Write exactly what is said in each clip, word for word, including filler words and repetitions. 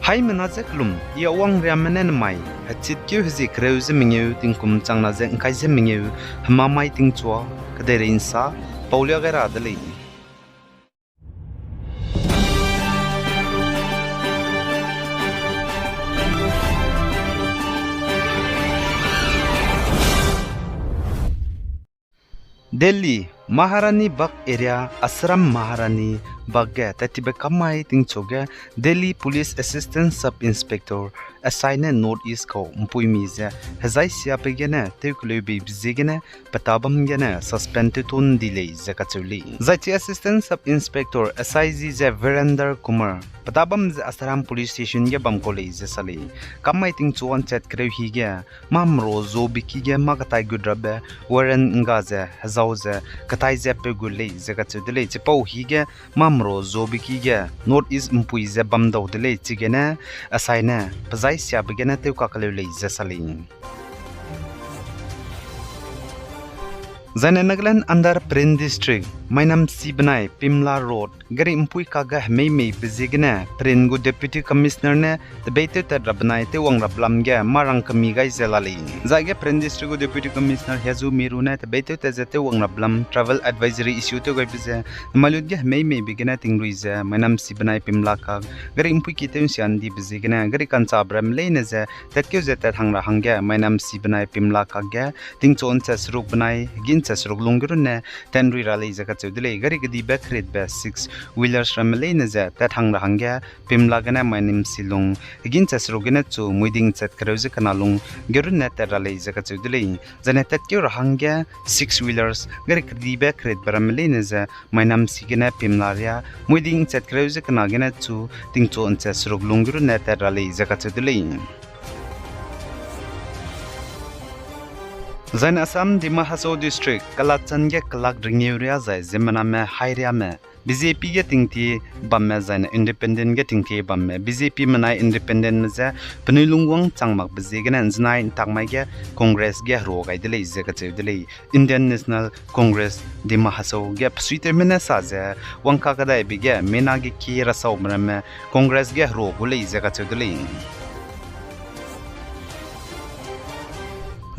Haimena ze kelum, I Awang Riamme ne nemai, hechit keu hezie kereu ze mengeu tingkum changna ze ngkai ze mengeu, hema mai tingchua, kedeirei nsa, paulia gai ra de lei. Delhi, Maharani Bagh area, Ashram Maharani Bagh ge tattibe kam mai tingchu ge Delhi Police Assistant Sub Inspector, S I ne North East kau mpuimi ze hezai siabe gene tewkeleubeibe ziegene petabam gene suspend tewton di lei ze kacheu lei. Zai chi Assistant Sub Inspector, S I zi ze Virender Kumar, petabam ze Ashram Police Station ge bam kau lei ze sa lei. Kam mai tingchu nchat kereu hi ge, mâ mero zobeki ge mâ ketai gut rabe warrant ngga ze hezau ze ketai ze peu gut lei ze kacheu de lei. Chipau hi ge mâ mero zobeki ge North East mpui ze bam dau de lei chigene, S I ne pezai siabe gene tewkakeleu lei ze sa lei. Zaine Nagaland under Peren District, Mainamsi benai Pimla Road gari mpui kak ge hemeimeibe ziegene Peren gu Deputy Commissioner ne tebeitew tat ra benai tewwang ra belam ge mâ rangkemi gai ze la lei. Zaige Peren District gu Deputy Commissioner Hiazu Miru ne tebeitew tat ze tewwang ra belam travel advisory issue tew gaibe ze, nemai lut ge hemeimeibe gene tingrui ze Mainamsi benai Pimla kak gari mpui ki tew nsia ndibe ziegene gari kanchabe ramme leine ze tatkeu ze tat hang ra hangge Mainamsi benai Pimla kak ge tingchu nchat seruk benai hegî nchat seruk lung ge runne tat nrui ra lei ze kacheu de lei. Gari kedibe kritbe six wheelers ramme leine ze tat hang ra hangge Pimla gene Mainamsi lung hegî nchat seruk gene chu muiding nchat kereu ze kena lung ge runne tat ra lei ze kacheu de lei. Zaine tatkeu ra hangge six wheelers gari kedibe kritbe ramme leine ze Mainamsi gene Pimla ria muiding nchat kereu ze kena gene chu tingchu nchat seruk lung ge runne tat ra lei ze kacheu de lei. Zaine Assam Dima Hasao District, Kalachan ge kelak ringeu ria zai ziemmename hairiame B J P ge tingtie bamme zaine independent ge tingtie bamme, B J P menai independentme je penui lungwang chang makbe ziegene nzenai ntak mai ge Congress ge herua gai de lei ze kacheu de lei. Indian National Congress Dima Hasao ge pesuitewme ne sa ze, wangka kedaibe ge mina ge kie rasaume ramme Congress ge herua gu lei ze kacheu de lei.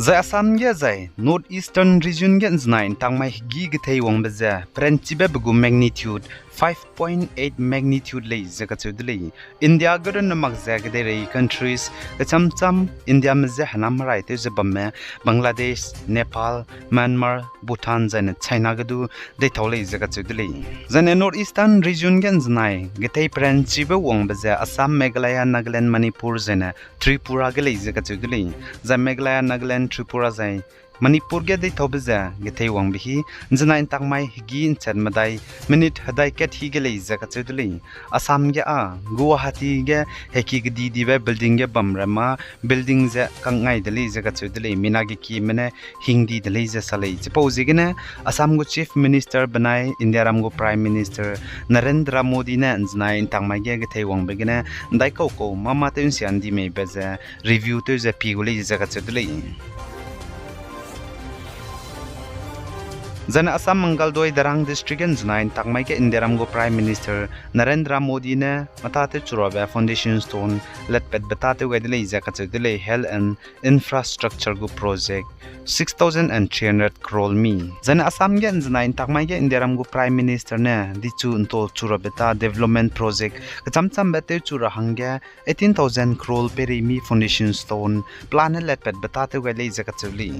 Zai Assam ge zai North Eastern Region ge nzenai ntak mai hegî gethei wangbe ze peranchibe be gu magnitude five point eight magnitude lei ze kacheu de lei. India ge runne mak ze kedeirei countries kecham cham Indiame je henam herai tew ze bamme Bangladesh, Nepal, Myanmar, Bhutan zaine China ge du deitau lei ze kacheu de lei. Zaine North Eastern Region ge nzenai gethei peranchibe wangbe ze Assam, Meghalaya, Nagaland, Manipur zaine Tripura ge lei ze kacheu de lei. Zai Meghalaya, Nagaland, Tripura zai Manipur ge deitaube ze gethei wangbe hi nzenai ntak mai hegî nchat medai minute hedai kat hi ge lei ze kacheu de lei. Assam ge â Guwahati ge heki kedidibe building ge bamramme building ze kangngai de lei ze kacheu de lei. Mina ge kieme ne hingdi de lei ze sa lei. Chipau ziegene Assam gu Chief Minister benai Indiaram gu Prime Minister Narendra Modi ne nzenai ntak mai ge gethei wangbe gene ndaikau kau mama tew nsia ndi meibe ze review tew ze pi gu lei ze kacheu de lei. Zaine Assam Mangaldoi Darrang District ge nzenai ntak mai ge Indiaram gu Prime Minister Narendra Modi ne mata tew churabe foundation stone letpatbe tâtew gai de lei ze kacheu de lei. Health and infrastructure gu project six thousand and three hundred crore mi. Zaine Assam ge nzenai ntak mai ge Indiaram gu Prime Minister ne dichu nto churabe tâ development project kecham chambe tew chu ra hangge eighteen thousand crore peireimi foundation stone plan ne letpatbe tâtew gai lei ze kacheu lei.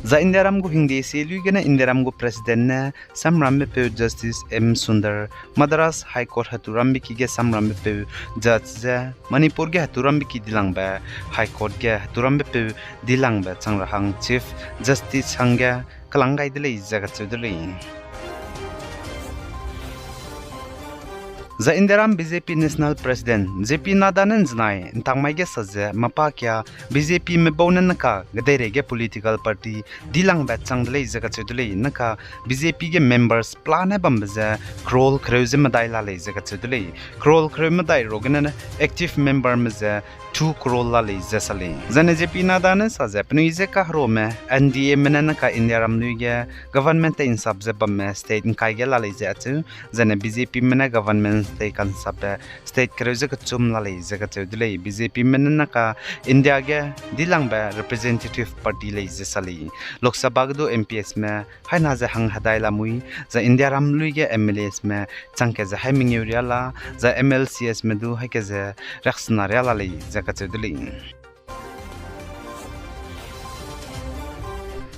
Zai Indiaram gu hingde sie lui gene Indiaram gu President ne samramme peu Justice M Sundar, Madras High Court heturambe ki ge samramme peu judge ze Manipur ge heturambe ki dilangbe High Court ge heturambe peu dilangbe chang ra hang Chief Justice hangge kelang gai de lei ze kacheu de lei. Zai Indiaram B J P National President J P Nadda ne nzenai ntak mai ge sa ze mapa kia B J P me bau ne neka kedeirei ge political party dilangbe chang de lei ze kacheu de lei. Neka B J P ge members plan ne bambe ze crore kereu ze medai la lei ze kacheu de lei. Crore kereu medai ru gene active memberme ze two crore la lei ze sa lei. Zaine J P Nadda ne sa ze penui je kaherume N D A me ne naka India ramlui ge government tei nsap ze bamme state ngkai ge la lei ze acheu, zaine B J P me ne government tei kansapbe state kereu ze kechum la lei ze kacheu de lei. B J P me ne naka India ge dilangbe representative party lei ze sa lei. Lok Sabha ge du M Ps me haina ze hang hedai lamui, zai India ramlui ge M L As me chang ke ze hai mengeu ria la, zai M L Cs me du hai ke ze riaksena ria la lei ze kacheu de lei.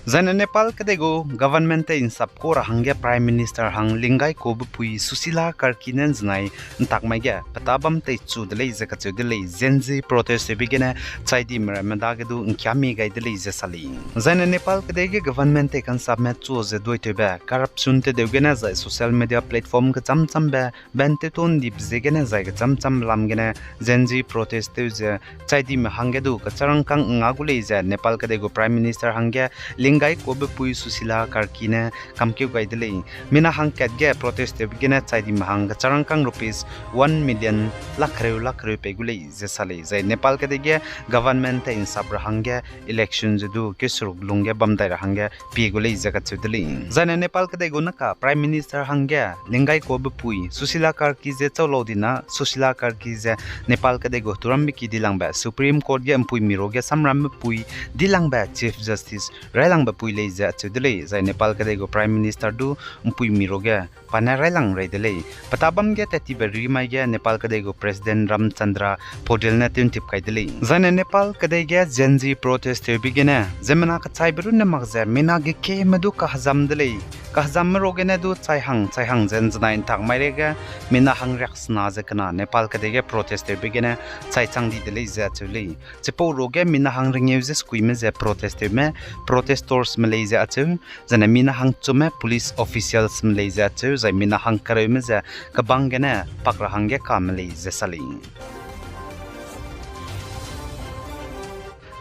Zaine Nepal kedei gu government tei nsap ka ra hangge Prime Minister hang Lingai Kobe pui Sushila Karki ne nzenai ntak mai ge petâ bam teichu de lei ze kacheu de lei. Gen Z protest tewbe gene chai dime ramme dage du ngkiamie gai de lei ze sa lei. Zaine Nepal kedei ge government tei kansapme chu ze duitewbe corruption tedeu gene zai social media platform kecham chambe ban tew to ndibe ziegene zai kecham cham lam gene Gen Z protest tew ze chai dime hangge du kecharangkâng nga gu lei ze Nepal kedei gu Prime Minister hangge Lingai Kobe pui Sushila Karki ne kamkeu gai de lei. Mina hangkat ge protest tewbe gene chai dime hang kecharangkâng rupees one million lakh kereu lakh kereu pei gu lei ze sa lei. Zai Nepal kedei ge government tei nsap ra hangge election ze du keu seruk lungge bam dai ra hangge pie gu lei ze kacheu de lei. Zaine Nepal kedei gu naka Prime Minister hangge Lingai Kobe pui Sushila Karki ze chau lau dina, Sushila Karki ze Nepal kedei gu turambe ki dilangbe Supreme Court ge mpuimi ruage samrambe pui dilangbe Chief Justice railangbe pui lei ze acheu de lei. Zai Nepal kedei gu Prime Minister du mpuimi ruage pa ne railang rei de lei. Petâ bam ge tat tibe rimai ge Nepal kedei gu President Ramchandra Paudel ne tewntip kai de lei. Zaine Nepal kedei ge Gen Z protest tewbe gene ziemmena kechaibe runne mak ze mina gekieme du kahezam de lei. Kahezamme ruagene du chai hang chai hang ze nzenai ntak mai rei ge mina hang riaksena ze kena Nepal kedei ge protest tewbe gene chai chang di de lei ze acheu lei. Chipau ruage mina hang rengeu ze sekuime ze protest tewme protestors me lei ze acheu, zaine mina hangchume police officials me lei ze acheu, zai mina hang kereume ze kebang gene pak ra hangge kame lei ze sa lei.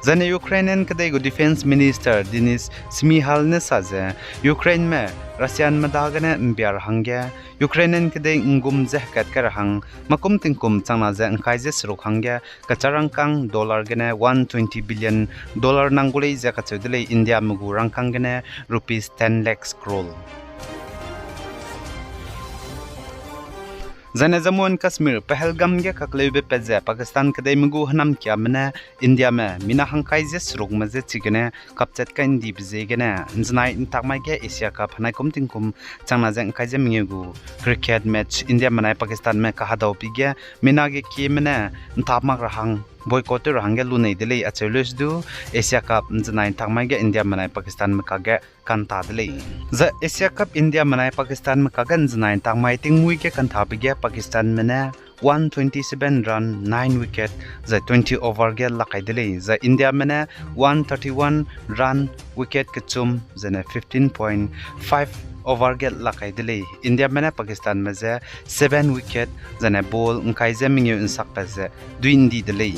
Zaine Ukrainian kedei gu Defence Minister Denys Shmyhal ne sa ze, Ukraineme Russianme dagene mbia ra hangge, Ukrainian kedei nggum ze hekat kai ra hang, makum tingkum changna ze ngkai ze seruk hangge, kecharangkâng dollar gene one twenty billion dollar nang gu lei ze kacheu de lei. Indiame gu rangkâng gene rupees ten lakhs crore. Zaine Jammu and Kashmir Pahalgam ge kakleube pat ze Pakistan kedeime gu hênamkiame ne Indiame mina hangkai ze serukme je chigene kapchat kai ndibe ziegene nzenai ntak mai ge Asia Cup henai kum tingkum changna ze ngkai ze mengeu gu cricket match Indiame nai Pakistanme kahedau pi ge mina gekieme ne ntak mak ra hang boycott tew ra hangge lunei de lei acheu leuse du Asia Cup nzenai ntak mai ge Indiame nai Pakistanme kage kanta de lei. Zai Asia Cup Indiame nai Pakistanme kage nzenai ntak mai tingmuî ge kantabe ge Pakistanme ne one twenty seven run, nine wicket, zai twenty over ge lak kai de lei. Zai Indiame ne one thirty one run, wicket kechum, zaine fifteen point five over ge lak kai de lei. Indiame ne Pakistanme je seven wicket, zaine ball ngkai ze mengeu nsakpat ze dui ndi de lei.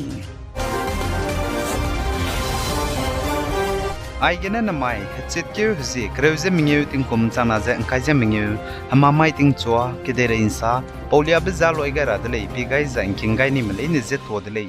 Aigene namai hechitkeu hezie kereu ze mengeu tingkum changna ze ngkai ze mengeu, hemamai tingchua kedeirei nsa pauliabe ze loi gai ra de lei, pie gai zai ngking gai nime leine je tuâ de lei.